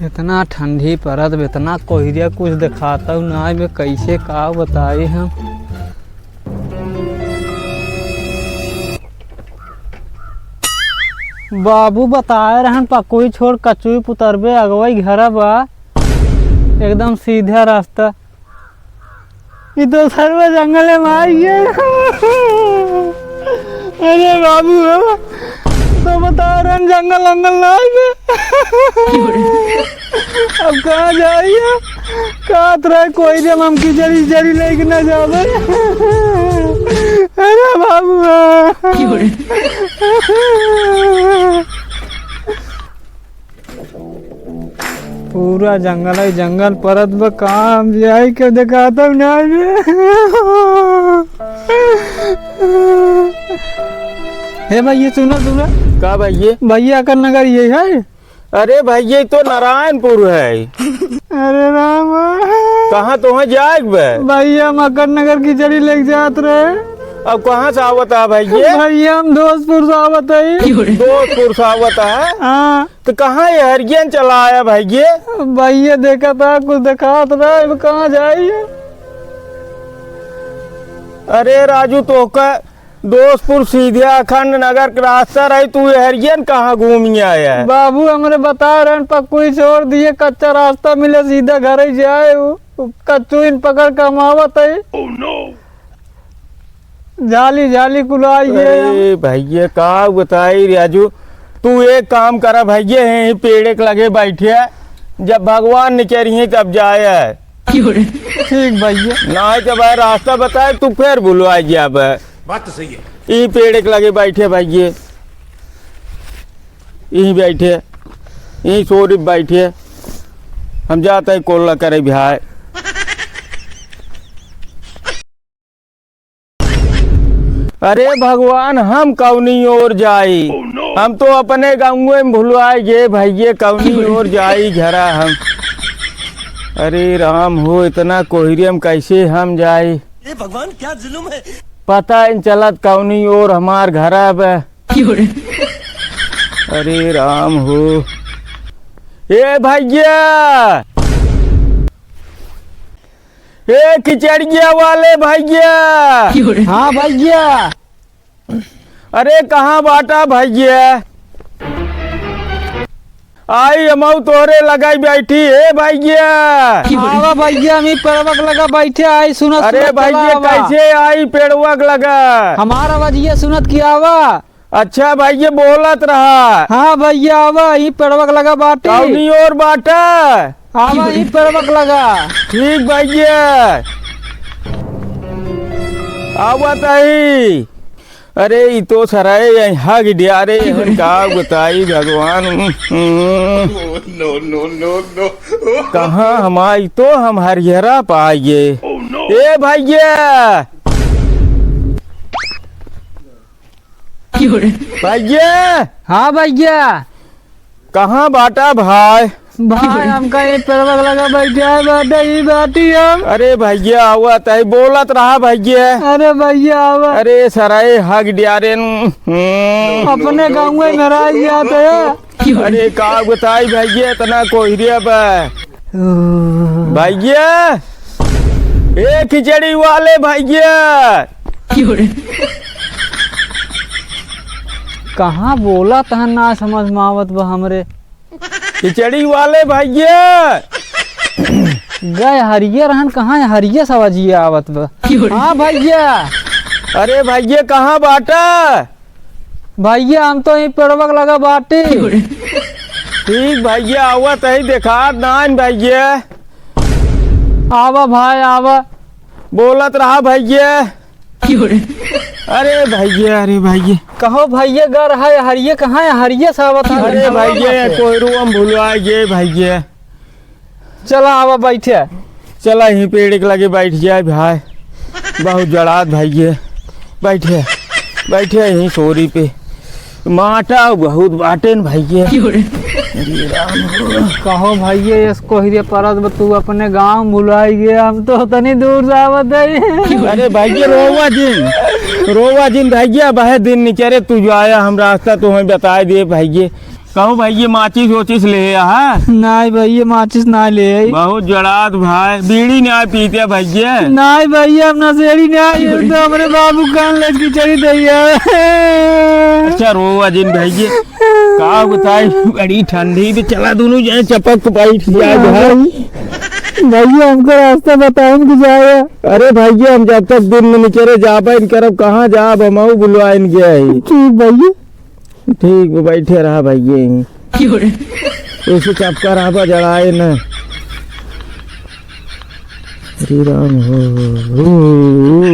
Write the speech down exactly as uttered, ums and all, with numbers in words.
इतना ठंडी परत बा, इतना कोहरिया, कुछ देखातउ नाहीं बा, कइसे का बताई हम। बाबू बताए रहन, पकुई छोड़ कचुई पुतरबे, अगवइ घर बा, एकदम सीधा रास्ता। ई तो सरवा जंगल में आई है। अरे बाबू हो, तो बता रहन जंगल अंगल ना आई है। अब कहाँ जाइए? कहत रहे कोहरिया में हम खिचड़ी खिचड़ी लेके ना जावे। अरे बाबू हो। पूरा जंगल है, जंगल परत बा, कहाँ हम जाई के देखात ना बे। हे भइया, सुनो, सुनो। का भइया? भइया, अकर नगर यही है? अरे भइया, ई तो नारायणपुर है। अरे राम। कहाँ तोहैं जाए के बा? भइया, हम अकर नगर खिचड़ी लेके जात रहे। अब कहाँ से आवत है भइया? भइया, हम दोस्तपुर से आवत है। दोस्तपुर से आवत है? हाँ। तो कहाँ ये हरियन चला आया भइया? भइया, देखा था, कुछ देखात ना, अब कहाँ जाई? अरे राजू, तोहका दोस्तपुर सीधा अखंड नगर के रास्ता रही, तू ये हरियन कहाँ घूमी आया है? बाबू, हमरे बता रहन, पकुई छोड़ दिए, कच्चा रास्ता मिले, सीधा घर ही जाए। उ, उ कच्चू इन पकड़ के हम आवत है। झाली, झाली कुल आई है। अरे भइया, का बताई राजू, तू एक काम करा भइया, यहीं पेड़े के लगे बैठे, जब भगवान निकरिहैं तब जाए। ठीक भइया। नाहीं तो भाई रास्ता बताए, तू फिर भुलवाए जाबे। बात तो सही है। ई पेड़े के लगे बैठे भइया, यहीं बैठे, यहीं सोरी बैठे, हम जात है कोल्ला करे भाई। अरे भगवान, हम कौनी ओर जाई? हम तो अपने गाँवे में भुलवाए गे भइया, कौनी ओर जाई घरा हम? अरे राम हो, इतना कोहरे में कैसे हम जाई? ए भगवान, क्या जुल्म है। पता ही न चलत कौनी ओर हमार घरा बा। अरे राम हो। ए भइया, ए खिचड़िया वाले भइया। हाँ भइया। अरे कहाँ बाटा भइया? आई हमऊ तोहरे लगाई बैठी, ए भइया। आवा भइया, हम ई पेड़वक लगा बैठे, आई सुनत अरे सुनत चला भइया, आवा। कैसे आई पेड़वक लगा? हमार आवाजिया सुनत कि आवा। अच्छा भइया, बोलत रहा। हाँ भइया, आवा, ई पेड़वक लगा बाटी। कौनी ओर बाटा? आवा, ई पेड़वक लगा। ठीक भइया, आवत ही। अरे, ई तो सराय यहाँ गिडिया रे, हम का बताई भगवान। No, no, no, no। कहाँ हम आई तो हम हरिहरा पाइए। ए भइया, भइया। हाँ भइया। कहाँ बाटा भाई? भाई, हमका ये पेड़वा लगा बैठा है, बाटे ही बाटी हम। अरे भइया, आवा तई बोलत रहा भइया। अरे भइया, आवा। अरे सराय हग डियारेन। अपने गाँव में मेरा ही आता है। अरे का बताई भइया, इतना कोहरे बा। भइया, ए खिचड़ी वाले भइया। कहाँ बोलत हन, ना समझ में आवत बा हमरे। खिचड़ी वाले भइया। गए हरिये रहन, कहाँ है हरिये सवाजिया आवत बा। हाँ भइया। अरे भइया, कहाँ बाटा? भइया, हम तो यहीं पेड़वक लगा बाटी। ठीक भइया, आवत ही, देखात नाइन भइया। आवा भाई, आवा। बोलत रहा भइया। अरे भइया, अरे भइया। कहो भइया, गर है हरिये, कहाँ है हरिये सावत है? अरे भइया, कोहरे में भुलवा गए भइया। चला आवा बैठे। चला यहीं पेड़ के लगे बैठ जाए भाई। बहुत जड़ात भइया। बैठे, बैठे यहीं सोरी पे। माटा बहुत बाटेन भइया। अरे राम हो। कहो भइया, इस कोहरे परत बा, तू अपने गाँव भुलाई गए, हम तो तनी दूर से आवत है। अरे भइया, रोवा जिन, रोवा जिन भइया, बहुत दिन निकरे तू जो आया, हम रास्ता तुम्हें बताए दिए भइया। कहूँ भइया, माचिस ओचिस ले आहा? नाहीं भइया, माचिस नाहीं ले आई। बहुत जड़ात भाई, बीड़ी नाहीं पीते भइया? नाहीं भइया, हम नशेड़ी नाहीं, ये तो हमरे बाबू कान लटकी चढ़ी दैया। अच्छा, रोवा जिन भइया, का बताई, बड़ी ठंडी में चला दोनों जने चपक के बैठ जाए हाँ भाई। भइया, हमको रास्ता बताइन कि जाए। अरे भइया, हम जब तक दिन में निकरे जाबे न करब, कहाँ जाब, हम बुलवाइन गया है। ठीक भइया। ठीक बा, बैठे रहा भइया। क्यों रे? ऐसे चपका रहा बा, जड़ाए न। हरे राम हो, हो, हो।